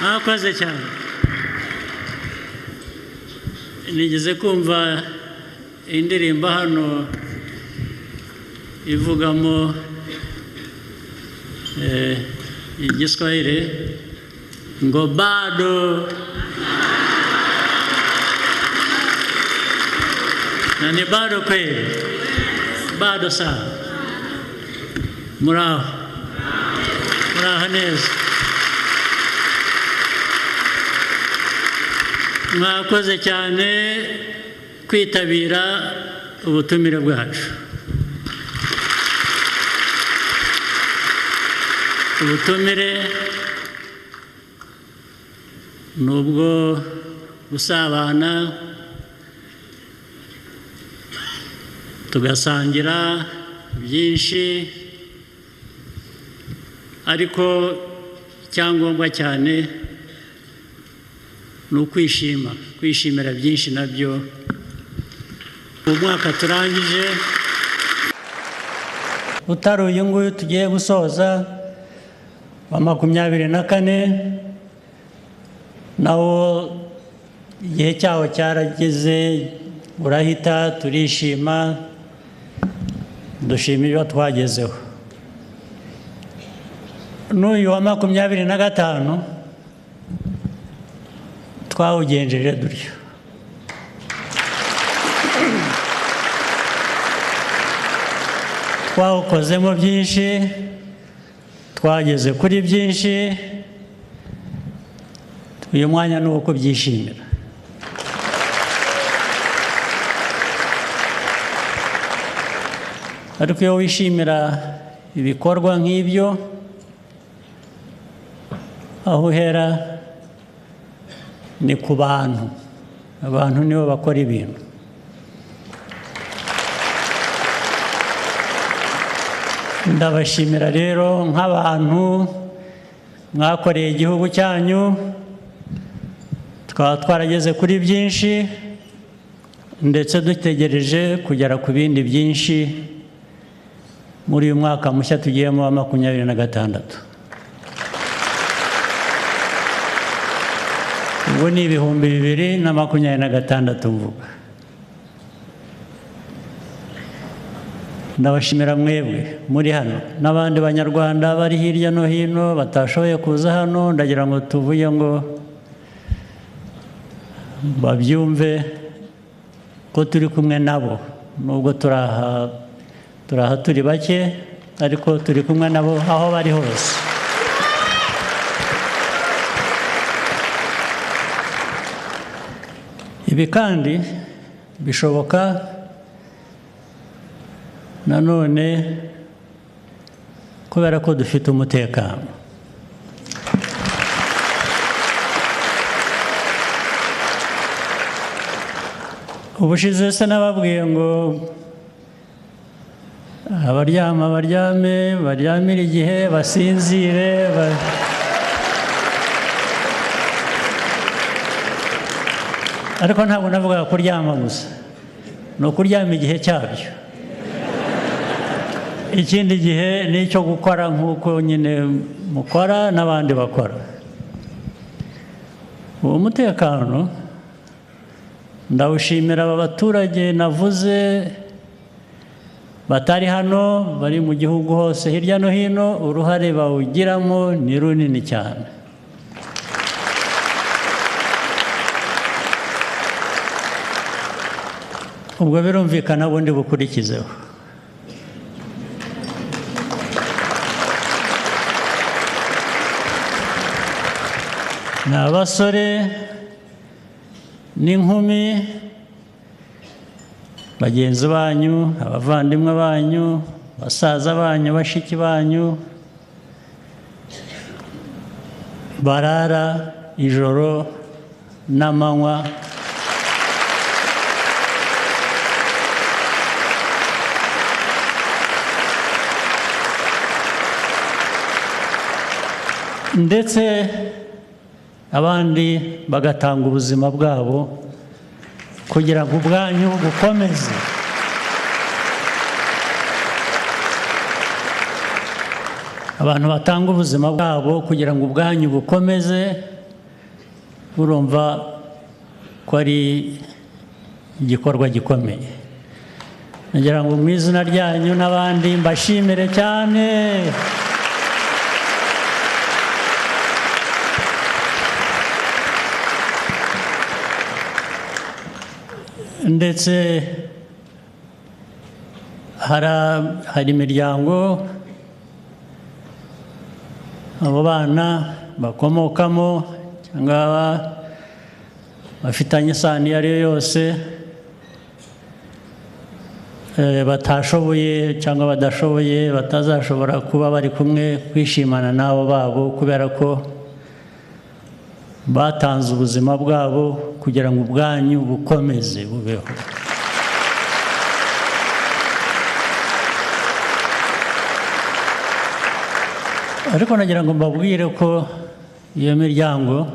Mwakoze cyane. Nigeze kumva indirimbo hano ivugamo igiswahili ngo bado na ni bado kweli, bado sana. Muraho, muraho neza. Mwakoze cyane kwitabira ubutumire bwacu. Ubutumire nubwo gusabana tugasangira byinshi, ariko icyangombwa cyane ni ukwishima, kwishimira byinshi nabyo. Umwaka turangije utari uyu nguyu tugiye gusoza wa 24, nawo igihe cyawo cyarageze, urahita, turishima, dushima ibyo twagezeho. N'uyu wa 25 twawugenjeje dutyo. Twawukozemo byinshi, twageze kuri byinshi. Uyu mwanya ni uwo kubyishimira. Ariko iyo wishimira ibikorwa nk'ibyo, aho uhera ni ku bantu. Abantu nibo bakora ibintu. Ndabashimira rero nk'abantu mwakoreye igihugu cyanyu, tukaba twarageze kuri byinshi, ndetse dutegereje kugera ku bindi byinshi muri uyu mwaka mushya tugiyemo wa 26. Ubu ni 2026 mvuga. Ndabashimira mwebwe muri hano n'abandi banyarwanda bari hirya no hino batashoboye kuza hano. Ndagira ngo tuvuye ngo babyumve ko turi kumwe nabo, nubwo turaha turi bake, ariko turi kumwe nabo aho bari hose. Ibi kandi bishoboka nanone kubera ko dufite umutekano. Ubushize se nababwiye ngo abaryama baryame, baryamire igihe, basinzire, ariko ntabwo navugaga kuryama gusa, ni ukuryama igihe cyabyo. Ikindi gihe ni icyo gukora nk'uko nyine mukora n'abandi bakora. Uwo mutekano ndawushimira aba baturage navuze batari hano, bari mu gihugu hose hirya no hino, uruhare bawugiramo ni runini cyane. Ubwo birumvikana bundi bukurikizeho. Ni abasore n'inkumi bagenzi banyu, abavandimwe banyu, basaza banyu, bashiki banyu, barara ijoro n'amanywa ndetse abandi bagatanga ubuzima bwabo kugira ngo ubwanyu bukomeze. Abantu batanga ubuzima bwabo kugira ngo ubwanyu bukomeze, Urumva ko ari igikorwa gikomeye. Nagira ngo mu izina ryanyu n'abandi mbashimire cyane. Ndetse hari imiryango abo bana bakomokamo cyangwa bafitanye isano iyo ari yo yose, batashoboye cyangwa badashoboye, batazashobora kuba bari kumwe kwishimana n'abo babo kubera ko batanze ubuzima bwabo kugira ngo ubwanyu bukomeze bubeho. Ariko nagira ngo mbabwire ko iyo miryango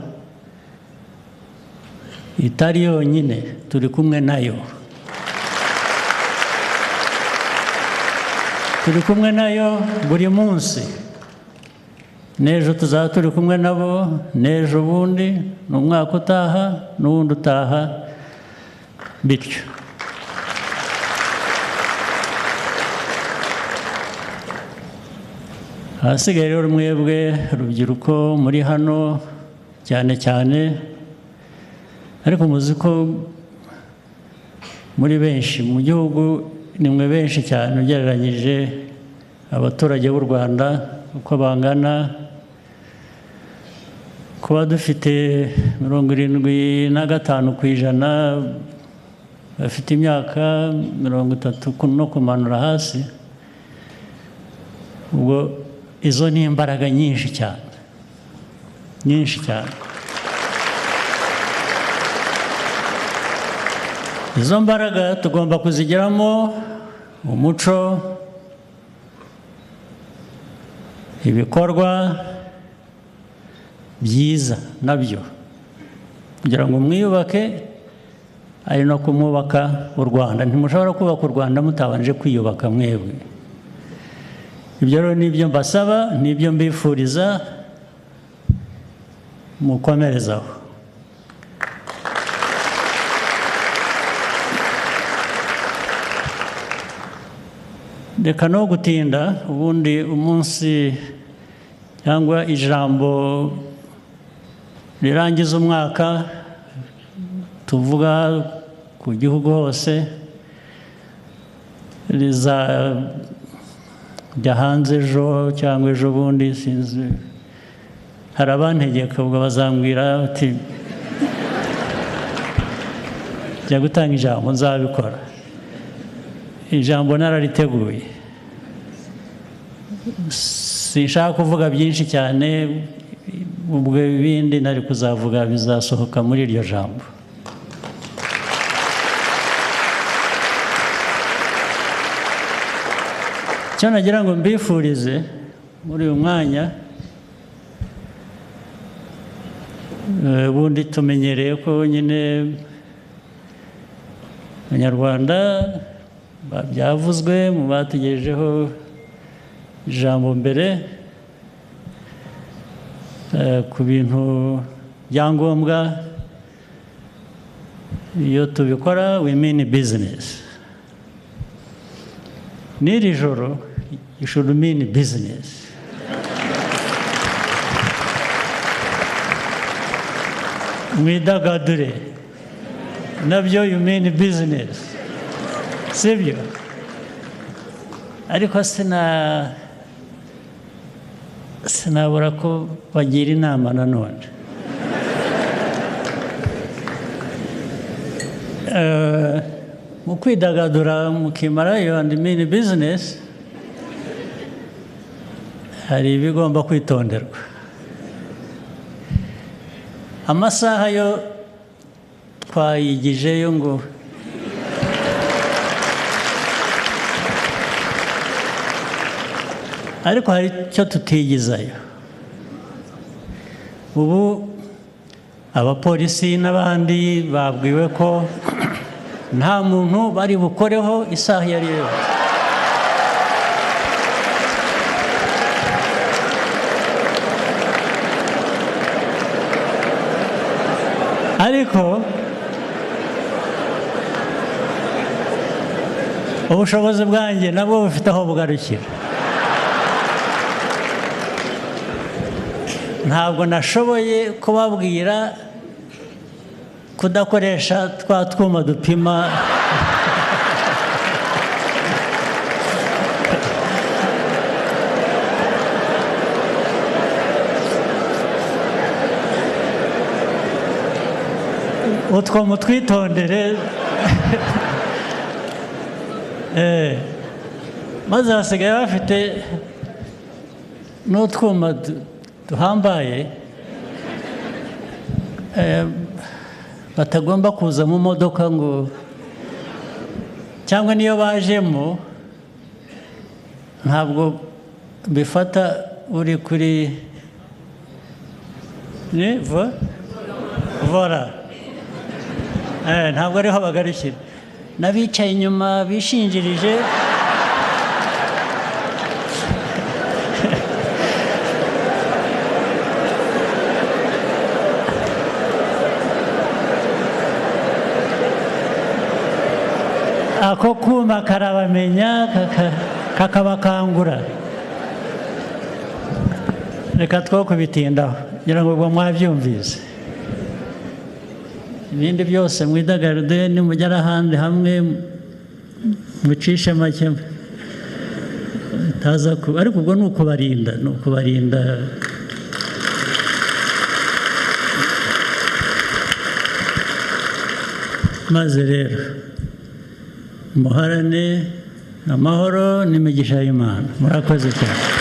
itari yonyine, turi kumwe nayo. Turi kumwe nayo buri munsi. N'ejo tuzaba turi kumwe nabo, n'ejo bundi, n'umwaka utaha, n'uwundi utaha, bityo. Ahasigaye rero mwebwe rubyiruko muri hano cyane cyane, ariko muzi ko muri benshi mu gihugu, ni mwe benshi cyane ugereranyije abaturage b'u Rwanda uko bangana. Kuba dufite 75% bafite imyaka 30 no kumanura hasi, ubwo izo ni imbaraga nyinshi cyane, nyinshi cyane. Izo mbaraga tugomba kuzigiramo umuco, ibikorwa byiza nabyo, kugira ngo mwiyubake ari no kumwubaka u Rwanda. Ntimushobora kubaka u Rwanda mutabanje kwiyubaka mwebwe. Ibyo rero nibyo mbasaba, nibyo mbifuriza, mukomerezaho. Reka no gutinda, ubundi umunsi cyangwa ijambo rirangiza umwaka tuvuga ku gihugu hose rizajya hanze ejo cyangwa ejo bundi, sinzi. Hari abantegeka ubwo bazambwira bati jya gutanga ijambo, nzabikora. Ijambo narariteguye, sinshaka kuvuga byinshi cyane, ubwo ibindi nari kuzavuga bizasohoka muri iryo jambo. Icyo nagira ngo mbifurize muri uyu mwanya, ubundi tumenyereye ko nyine Abanyarwanda byavuzwe mu bategerejeho ijambo mbere ku bintu byangombwa, iyo tubikora we mean business. N'iri joro you should mean business. Mwidagadure nabyo you mean business, sibyo? Ariko sinabura ko bagira inama nanone. Mu kwidagadura mukimara and mean business, hari ibigomba kwitonderwa. Amasaha yo twayigijeyo ngo ariko hari icyo tutigizayo. Ubu abapolisi n'abandi babwiwe ko nta muntu bari bukoreho isaha iyo ari yo yose. Ariko ubushobozi bwanjye nabwo bufite aho bugarukira. Ntabwo nashoboye kubabwira kudakoresha twa twuma dupima utwo mutwitondere. Maze basigaye bafite n'utwuma duhambaye batagomba kuza mu modoka ngo, cyangwa niyo bajemo ntabwo bifata uri kuri ni vora, ntabwo ariho bagarukira, n'abicaye inyuma bishinjirije ako kuma karabamenya kakabakangura. Reka two kubitindaho ngira ngo ubwo mwabyumvise. Ibindi byose mwidagarde nimugera ahandi hamwe mucishe make taza, ariko ubwo ni ukubarinda, ni ukubarinda. Maze rero muharane amahoro n'imigisha y'Imana. Murakoze cyane.